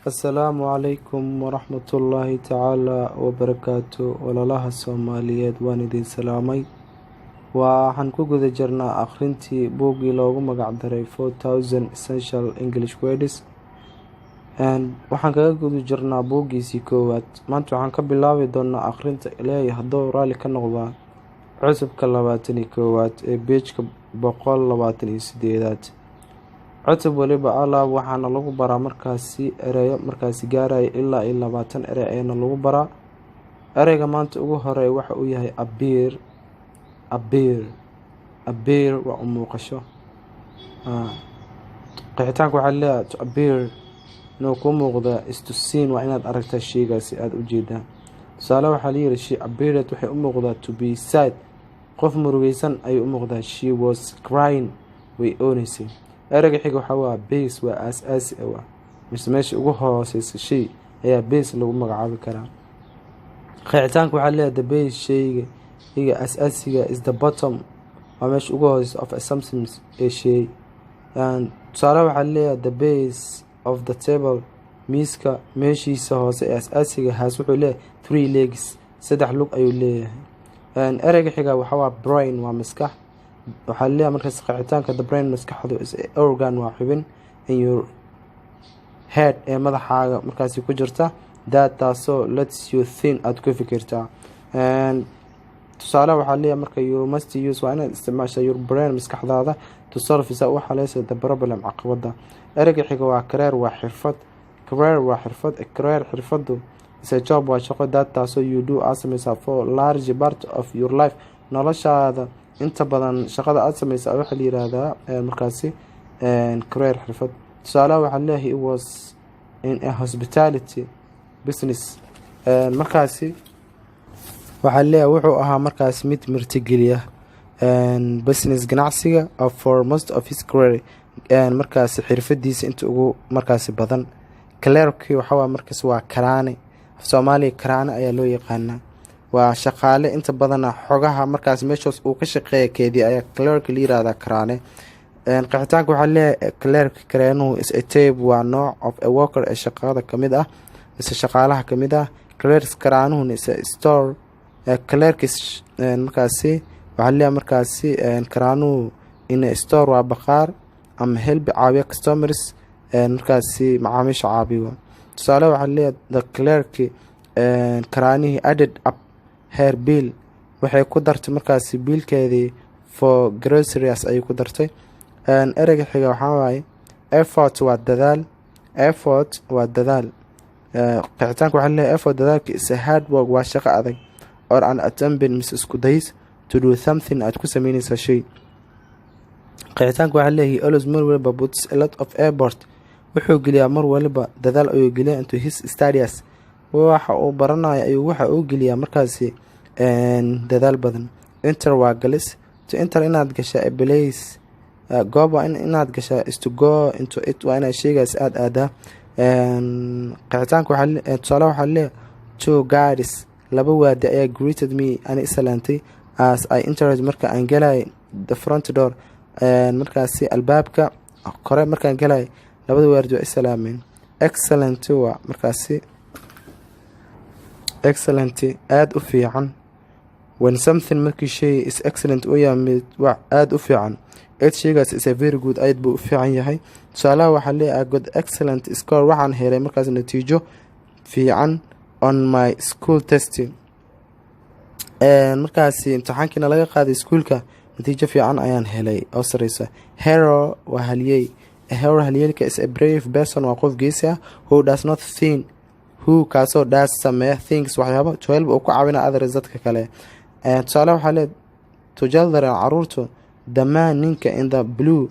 Assalaamu calaykum waraxmatullaahi tacaala wabarakaatu. Walaalaha Soomaaliyeed, waan idin salaamay. Waxaan ku guda jirnaa akhrintii buuggii loogu magac daray 4000 Essential English Words. Waxaan kaga guda jirnaa buuggiisii koowaad. Maanta waxaan ka bilaabi doonaa akhrinta, Ilaahay hadduu raalli ka noqdaa, cutubka 21aad ee page-ka 128aad. Cutub waliba alaab waxaana lagu baraa markaasi ereyo markaasi gaaraya ilaa iyo 20 erey ayaana lagu baraa. Ereyga maanta ugu horeeya waxa uu yahay appear. Appear, appear waa u muuqasho. Qeexitaanka waxaa leeyahay: to appear, inuu kuu muuqda, is to seen, waa inaad aragtaa sheygaasi aada u jeedaa. Tusaale waxaa layihi: she appeared, waxay u muuqdaa, to be sad, qof murugeysan ayay u muuqdaa. She was crying, way ooneysay. Ereyga xiga waxaa waa base, waa aas-aasi ah mise meesha ugu hooseysa shay ayaa base lagu magacaabi karaa. Qeexitaanka waxaa leeyahay: the base, sheyga iga aas-aasiga, is the bottom, waa meesha ugu hooseysa, of a something, ee shay. Tusaale waxaa leeyahay: the base of the table, miiska meeshiisa hoose ee aas-aasiga, has, wuxuu leeyahay, three legs, saddex lug ayuu leeyahay. Ereyga xiga waxaa waa brain, waa maskax. Waxaa leeyahay markaas qeexitaanka: the brain, maskaxdu, is organ, waa xubin, in your head, ee madaxaaga markaasi ku jirta, that, taasoo, lets you think, aada ku fikirtaa. Tusaale waxaa leeyahay marka: you must use, waa inaad isticmaashaa, your brain, maskaxdaada, to solve, sa u xaleysa, the problem, caqabada. Ereyga xiga waa career, waa xirfad. Career waa xirfad. Career, xirfadu, is a job, waa shaqo, that, taasoo, you do, aad sameysaa, for large part of your life, noloshaada inta badan. Shaqada aada sameysaa waxaa la yiraahdaa markaasi career, xirfad. Tusaalaha waxaa leeyahay: he was in a hospitality business. Markaasi waxaa leeyahay wuxuu ahaa markaas mid martigeliya business, ganacsiga, for most of his career, markaasi xirfadiisa inta ugu markaasi badan. Clerk-i waxawaa markaas waa karaane. Af Soomaaliya karaane ayaa loo yaqaanaa. Waa shaqaale inta badana xogaha markaas meeshaas uu ka shaqeeya keediya ayaa clerk la yirahdaa, karaane. Qeexitaanka waxaa leeyahay: clerk, karaanuhu, is a type, waa nooc, of a worker, ee shaqada kamid ah mise shaqaalaha kamid ah. Clerks, karaanuhuna, is a store clerks. Markaasi waxaa leeyahay markaasi karaanuhu in a store, waa baqaar, ama help, caawiya, customers, markaasi macaamiisha caabiyo. Tusaale waxaa leeyahay: the clerk, karaanihii, added up her bill, waxay ku dartay markaasi biilkeedii, for groceries ayay ku dartay. Ereyga xiga waxaa waaye effort, waa dadaal. Effort waa dadaal. Qeexitaanka waxaa leeyahay: effort, dadaalka, is a hard work, waa shaqo adag, or an attempt, mise isku days, to do something, aad ku sameyneysaa shay. Qeexitaanka waxaa leeyahay: always, mar waliba, puts a lot of effort, wuxuu geliyaa mar waliba, dadaal ayuu geliyaa, into his studies, waxa uu baranaya ayuu waxa uu geliyaa markaasi dadaal badan. Enter waa galis. To enter, inaad gashaa, a place, goob, waa inaad gashaa, is to go into it, waa inaad sheygaas aada aadaa. Qeexitaanka waxaa, tusaale waxaa leeyahay: two guards, laba waadi, ayaa greeted me, ani isalaantay, as I entered, marka aan galay, the front door, markaasi albaabka kore markaan galay, labada waardi waa isalaameen. Excellent waa markaasi excellent, aada u fiican. When something, markii shay, is excellent, u yahay mid wax aada u fiican, it, sheygaas, is a very good, aad buu u fiican yahay. Tusaalaha waxaa leeyahay: got excellent score, waxaan helay markaas natiijo fiican, on my school test, markaasi imtixaankiina laga qaaday iskuulka natiijo fiican ayaan helay oo sareysa. Hero waa halyey. Hero, halyeelka, is a brave person, waa qof geesi ah, who does not think, who, kaasoo, does, sameeya, things, waxyaabo, to help, uu ku caawina, others, dadka kale. Tusaale waxaa lee: the children, caruurtu, the man, ninka, in the blue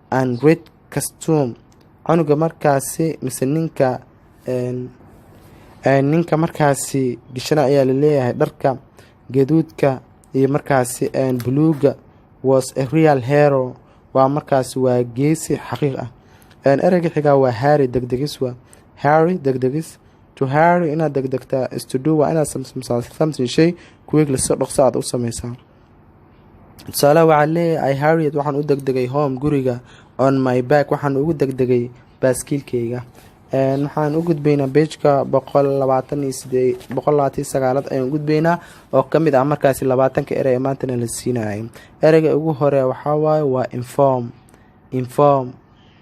and red costume, cunuga markaasi mise ninka markaasi gishana ayaa laleeyahay dharka gaduudka iyo markaasi buluuga, was a real hero, waa markaasi waa geesi xaqiiq ah. Ereyga xigaa waa hurry, degdegis. Waa hurry, degdegis. To hurry, inaad degdegtaa, is to do, waa inaad samsamsaa, something, shay, quickly, si dhaqso aad u sameysaa. Tusaalaha waxaa leeyahay: I hurried, waxaan u degdegay, home, guriga, on my bike, waxaan ugu degdegay baaskiilkeyga. Waxaan u gudbaynaa page-ka 128, 129aad ayaan gudbaynaa, oo kamid ah markaasi 20-ka erey ee maantana la siinayay. Ereyga ugu hore waxaa waaye waa inform. Inform,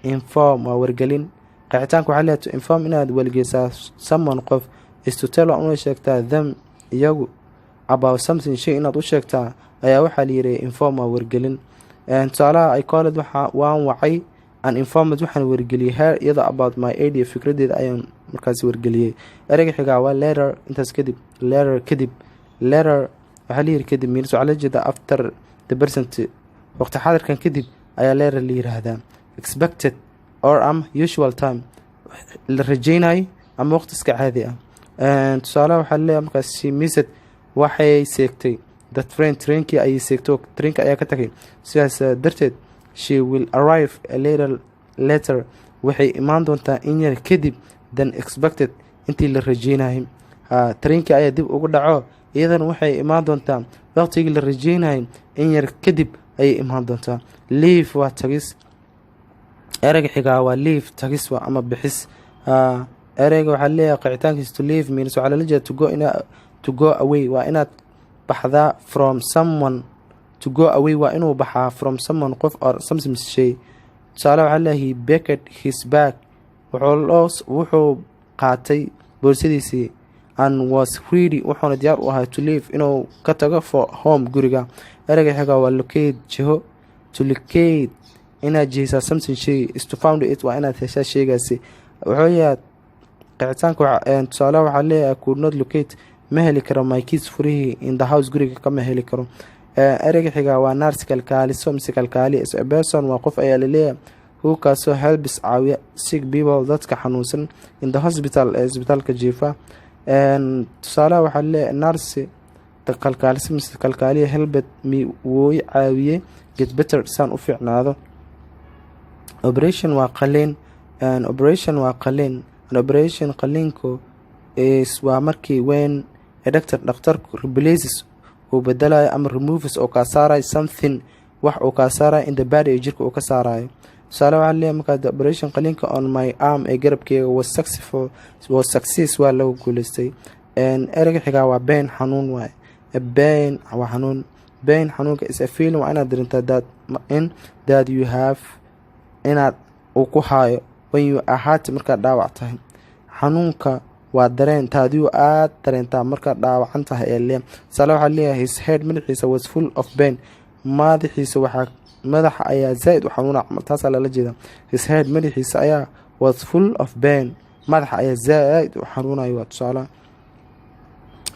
inform waa wargelin. Qeexitaanka waxaa leeyahay: to inform, inaad wargeysaa, someone, qof, is to tell, waa una sheegtaa, them, iyagu, about something, shay inaad u sheegtaa ayaa waxaa la yiri inform, waa wargelin. Tusaalaha: I called, waxa waan wacay, and informed, waxaan wargeliyey, her, iyada, about my idea, fikradeeda ayaan markaasi wargeliyey. Ereyga xigaa waa later, intaas kadib. Later, kadib. Later waxaa la yiri kadib, means, waxaa la jeeda, after the present, waqti xadirkan kadib ayaa later la yiraahdaa. Expected or am usual time, la rajeynayo ama waqti iska caadi ah. Tusaalaha waxaa leeyahay markaas: she missed, waxay seegtay, the train, trainkii ayay seegtay, trainka ayaa ka tagay. Sidaas darteed she will arrive a little later, waxay imaan doontaa in yar kadib, than expected, intii la rajeynayay. Trainkii ayaa dib ugu dhaco, iyadana waxay imaan doontaa waqtigii la rajeynayay in yar kadib ayay imaan doontaa. Leave waa tagis. Ereyga xigaa waa leave, tagis waa ama bixis. Ereyga waxaa leeyahay qeexitaankiis: to leave means, waxaa lala jeeda, to go, ina to go away, waa inaad baxdaa, from someone. To go away, waa inuu baxaa, from someone, qof, or something, shay. Tusaale waxaa leeyahay: he packed his bag, wuxuu qaatay boorsadiisii, and was ready, wuxuuna diyaar u ahaa, to leave, inuu ka tago, for home, guriga. Ereyga xiga waa locate, jiho. To locate, inaad jihaysaa, something, shay, is to found it, waa inaad heshaa sheygaasi. Wuxuu yahay qeexitaanka. Tusaale waxaa leeyahay: could not locate, ma heli karo, my keys, furihii, in the house, guriga kama heli karo. Ereyga xiga waa nurse, kalkaaliso mise kalkaali. Is a person, waa qof ayaa laleeyahay, who, kaasoo, helps, caawiya, sick people, dadka xanuunsan, in the hospital, ee isbitaalka jiifa. Tusaalaha waxaa leeyahay: nurse, kalkaaliso mise kalkaaliya, helped me, wuu i caawiyey, get better, saan u fiicnaado. Operation waa qaliin. Operation waa qaliin. An operation, qaliinku, is, waa markii, when a doctor, dhakhtarku, replaces, uu bedelayo, ama removes, oo kaa saarayo, something, wax uu kaa saarayo, in the body, ee jirka uu ka saarayo. Tusaale waxaa leeyahay markaa: the operation, qaliinka, on my arm, ee garabkeyga, was successful, was success, waa lagu guuleystay. Ereyga xigaa waa pain, xanuun waaye. Pain waa xanuun. Pain, xanuunka, is a feeling, waa inaad darintaa, that, in, that you have, inaad uu ku haayo, when you are hurt, markaad dhaawac tahay. Xanuunka waa dareen taadiyu aad dareentaa markaad dhaawacan tahay ee lee. Tusaale waxaa leeyahay: his head, madaxiisa, was full of pain, madaxiisa waxaa madaxa ayaa zaa-id u xanuuna, taasaa lala jeeda. His head, madaxiisa ayaa, was full of pain, madaxa ayaa zaa-id u xanuunaya, waa tusaale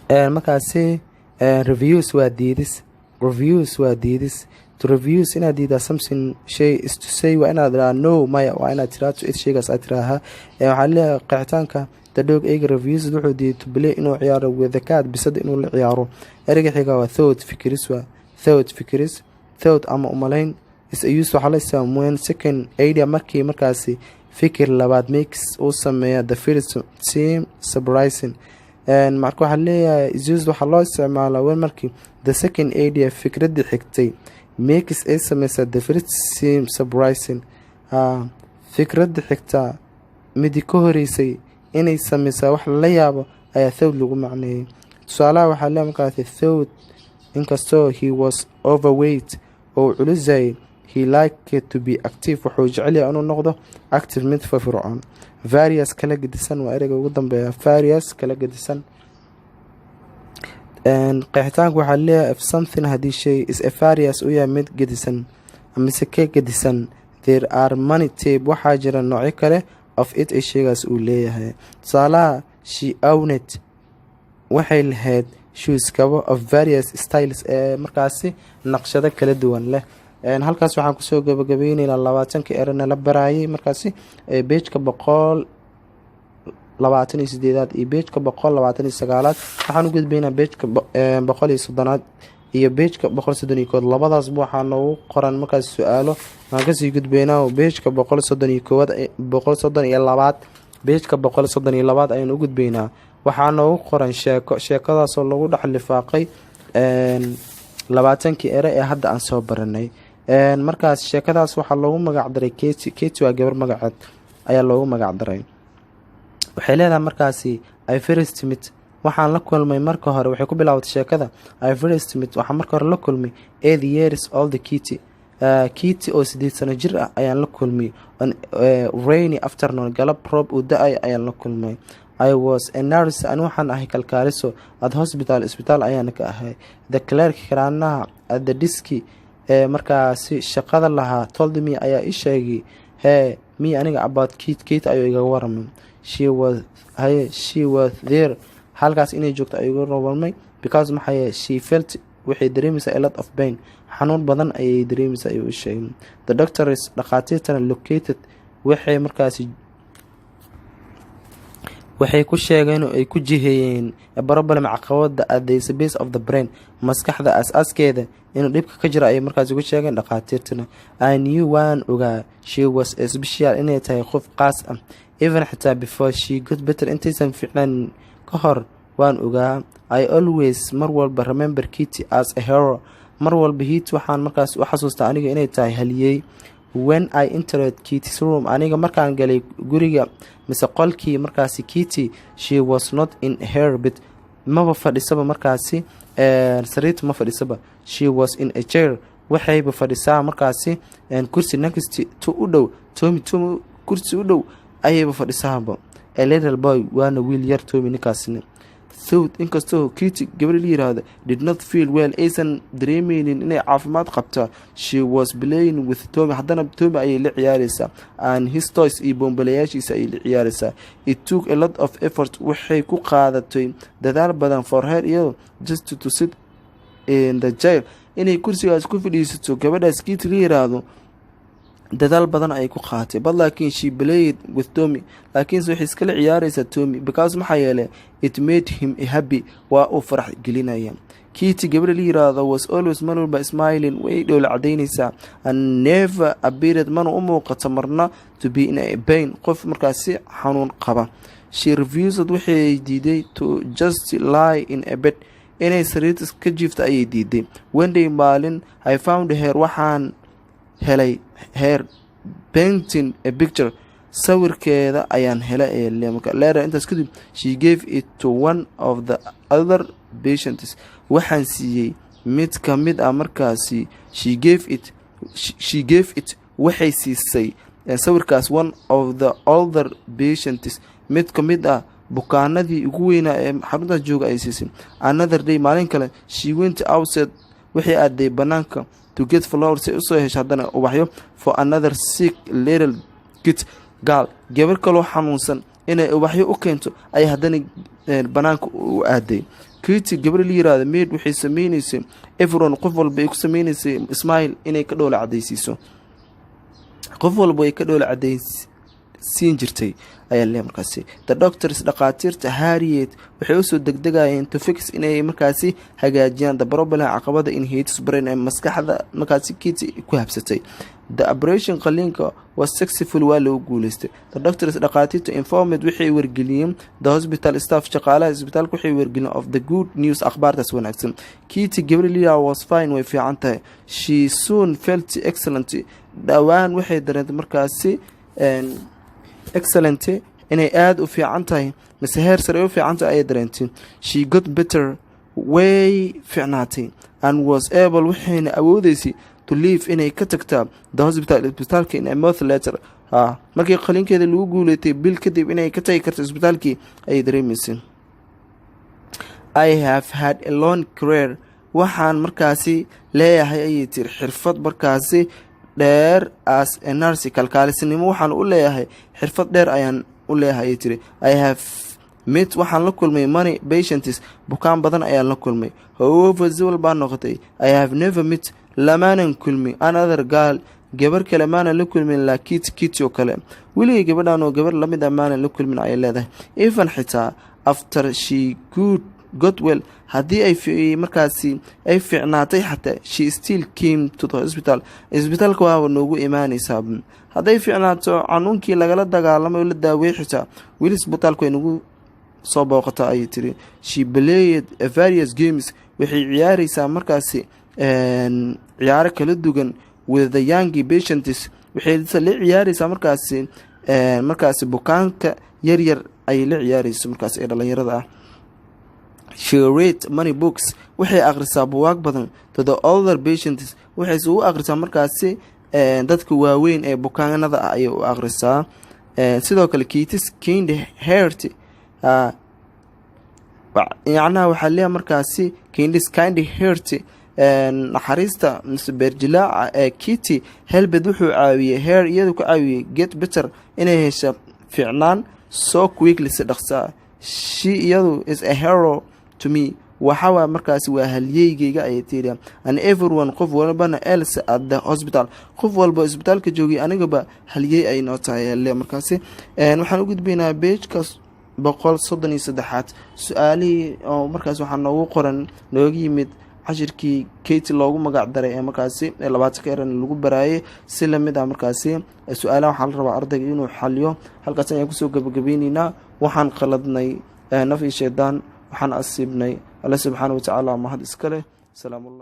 markaasi. Refuse waa diidis. Refuse waa diidis. To refuse, inaad diidaa, something, shay, is to say, waa inaad tiraa, no, maya, waa inaad tiraa, to it, shaygaas aad tiraaha. Waxaa leeyahay qeexitaanka: the dog, eyga, refused, wuxuu diiday, to play, inuu ciyaaro, with the cat, bisada inuu la ciyaaro. Ereyga xiga waa thought, fikiris waa. Thought, fikiris. Thought ama umalayn is a use, waxaa la isticmaala, when second idea, markii markaasi fikir labaad, makes, uu sameeya, the first seem surprising. Marka waxaa leeyahay is used, waxaa loo isticmaalaa, when, markii, the second idea, fikradii xigtay, makes, ay sameysaa, the first seem surprising, fikradda xigtaa midii ka horeysay inay sameysaa wax lala yaabo ayaa thought lagu macneeyey. Tusaalaha waxaa leeyahay markaasi: though, inkastoo, he was overweight, oo culusayay, he liked to be active, wuxuu jecel yahay inuu noqdo active, mid firfircoon. Various, kala gedisan, waa ereyga ugu dambeeya. Various, kala gedisan. Qeexitaanku waxaa leeyahay: if something, haddii shay, is a various, u yahay mid gedisan mise ka gedisan, there are many type, waxaa jira noocyo kale, of it, ay shaygaas uu leeyahay. Tusaalaha: she owned, waxay lahayd, shoes, kabo, of various styles, ee markaasi naqshado kala duwan leh. Halkaas waxaan kusoo gabagabeyneynaa 20-ka erena la baraayay markaasi page-ka 128aad iyo page-ka 129aad. Waxaan u gudbaynaa page-ka 130aad iyo page-ka 131. Labadaasba waxaa noogu qoran markaas su-aalo. Waxaan kasii gudbaynaa page-ka 131aad, 132aad. Page-ka 132aad ayaan u gudbaynaa. Waxaa noogu qoran sheeko, sheekadaasoo lagu dhex lifaaqay 20-kii ere ee hadda aan soo baranay. Markaas sheekadaas waxaa loogu magac daray Keti. Keti waa gabar magaceed ayaa loogu magac daray. Waxay leedahay markaasi, "I first met," waxaan la kulmay marka hore. Waxay ku bilaabatay sheekada, "I first met," waxaan marka hore la kulmay, 8 years old Kitty, Kitty oo 8 sano jir ah ayaan la kulmay, on rainy afternoon, galab roob uu da-ay ayaan la kulmay. "I was a nurse," ani waxaan ahay kalkaaliso, "at hospital," isbitaal ayaana ka ahay. "The clerk," karaanaha, "at the desk," ee markaasi shaqada lahaa, "told me," ayaa ii sheegay, hee, "me," aniga, "about Kate," Kate ayuu igaga waramay. She was, haye, "she was there," halkaas inay joogto ayuu iga waramay, "because," maxaa yeele, "she felt," waxay dareemaysaa, "a lot of pain," xanuun badan ayay dareemaysaa ayuu u sheegay. "The doctors," dhakhaatiirtana, "located," waxay markaasi waxay ku sheegeen oo ay ku jiheeyeen, "problem," caqabada, "at the base of the brain," maskaxda aas-aaskeeda inuu dhibka ka jiro ayay markaasi ku sheegeen dhakhaatiirtana. "I knew," waan ogaa, "she was a special," inay tahay qof qaas ah, "even," xitaa, "before she got better," intaysan fiicnaan ka hor waan ogaa. "I always," mar walba, "remember Kitty as a hero," mar walba Kitty waxaan markaas u xasuustaa aniga inay tahay haliyey. "When I entered Kitty's room," aniga markaan galay guriga mise qolkii markaasi Kitty, "she was not in her bed," maba fadhisaba markaasi sariirta ma fadhisaba. "She was in a chair," waxayba fadhisaa markaasi kursi, "next to," u dhow, Tommy, Tommy kursi u dhow ayayba fadhisaaba. "A little boy," waana wiil yar Tommy ninkaasina. "Though," inkastoo, "Kitty," gabar la yiraahdo, "did not feel well," aysan dareemeynin inay caafimaad qabta, "she was playing with Tommy," haddana Tommy ayay la ciyaareysaa, "and his toys," iyo bombalayaashiisa ayay la ciyaareysaa. "It took a lot of effort," waxay ku qaadatay dadaal badan, "for her," iyado, "just to sit in the chair," inay kursigaas ku fadhiisato gabadhaas Kitty la yiraahdo dadaal badan ayay ku qaatay. "But," laakiin, "she played with Tommy," laakiinse waxay iskala ciyaareysaa Tommy, "because," maxaa yeelay, "it made him happy," waa uu farax gelinaya. Kitty gabadha la yiraahdo "was always," mar walba, "smiling," way dhoola cadaynaysaa, "and never appeared," mana u muuqato marna, "to be in a pain," qof markaasi xanuun qaba. "She refused," waxay diiday, "to just lie in a bed," inay sariirta ka jiifta ayay diiday. "One day," maalin, "I found her," waxaan helay, "her painting a picture," sawirkeeda ayaan helay. "Later," intaas kadib, "she gave it to one of the other patients," waxaan siiyey mid ka mid ah markaasi, she gave it, waxay siisay sawirkaas, "one of the older patients," mid ka mid ah bukaanadii ugu weynaa ee xaruntaas jooga ay siisay. "Another day," maalin kale, "she went outside," waxay aaday banaanka, "to get flowers," si usoo hesho haddana ubaxyo, "for another sick little kit girl," gabar kaloo xanuunsan inay ubaxyo u keento ay haddana banaanka u aaday. Kitty gabar la yiraahdo made, waxay sameyneysay, "everyone," qof walba ay ku sameyneysay, "smile," inay ka dhoola cadaysiiso, qof walba ay ka dhoola cadaysiin jirtay ayaa leeyahay markaasi. "The doctors," dhaqaatiirta, "hurried," waxay usoo degdegayeen, "to fix," inay markaasi hagaajiyaan, "the problem," caqabada, "in Kitty's brain," ee maskaxda markaasi Kitty ku habsatay. "The operation," qaliinka, "was successful," waa lagu guuleystay. "The doctors," dhaqaatiirta, "informed," waxay wargeliyeen, "the hospital staff," shaqaalaha isbitaalka waxay wargeliyeen, "of the good news," akhbaartaas wanaagsan. Kitty gabriela "was fine," way fiican tahay. "She soon felt excellent," dhowaan waxay dareentay markaasi, "excellent," inay aada u fiican tahay mise heer sare u fiican tahay ayay dareentay. "She got better," way fiicnaatay, "and was able," waxayna awoodeysay, "to leave," inay ka tagtaa, "the hospital," isbitaalka, "in a month later," ha, markii qaliinkeeda lagu guuleystay bil kadib inay ka tagi karto isbitaalkii ayay dareemeysay. "I have had a long career," waxaan markaasi leeyahay ayay tiri xirfad markaasi dheer, "as a nurse," kalkaalisnimo waxaan u leeyahay xirfad dheer ayaan u leeyahay ayay tiri. "I have met," waxaan la kulmay, "many patients," bukaan badan ayaan la kulmay. "However," si walbaa noqotay, "I have never met," lamaanan kulmin, "another girl," gabar kale maanan la kulmin, "like Kitty," Kitty oo kale weligay gabadhan oo gabar lamid ah maanan la kulmin ayay leedahay. "Even," xitaa, "after she good got well," haddii ay markaasi ay fiicnaatay xataa, "she still came to the hospital," isbitaalka waaba noogu imaanaysaa. Hadday fiicnaato, xanuunkii lagala dagaalamay oo la daaweeyey, xitaa weli isbitaalku way nagu soo booqata ayay tiri. "She played various games," waxay ciyaareysaa markaasi ciyaaro kala duwan, "with the young patients," waxay la ciyaareysaa markaasi bukaanka yaryar Ay la ciyaareyso markaas ee dhalinyarada ah. She read many books, waxay akhrisaa buwaag badan, to the older patients, waxayse u akhrisaa markaasi dadka waaweyn ee bukaanada ah ayay u akhrisaa. Sidoo kale, Kitty's kind heart, yacnaha waxaa leeyahay markaasi Kitty's kind heart, naxariista mise beerjilaaca ee Kitty, helped, wuxuu caawiyey, her, iyadu ka caawiyey, get better, inay hesho fiicnaan, so quickly, si dhaqsaa. She, iyadu, is a hero to me, waxawaa markaasi waa halyeygeyga, ayay tiri, and everyone, qof walbana, else at the hospital, qof walba isbitaalka joogay, anigaba halyey ay noo tahay le. Markaasi waxaan u gudbaynaa page-ka 133. Su-aalihii oo markaas waxaa noogu qoran, nooga yimid cashirkii Katy loogu magac daray ee markaasi 20-ka eran lagu baraayay. Si lamid ah markaasi su-aalaha waxaa la rabaa ardayga inuu xaliyo. Halkaas ayaan kusoo gabagabeyneynaa. Waxaan qaladnay naf iyo shaydaan, waxaan asiibnay Alle subxaana watacaala. Mahad iska leh. Salaamullah.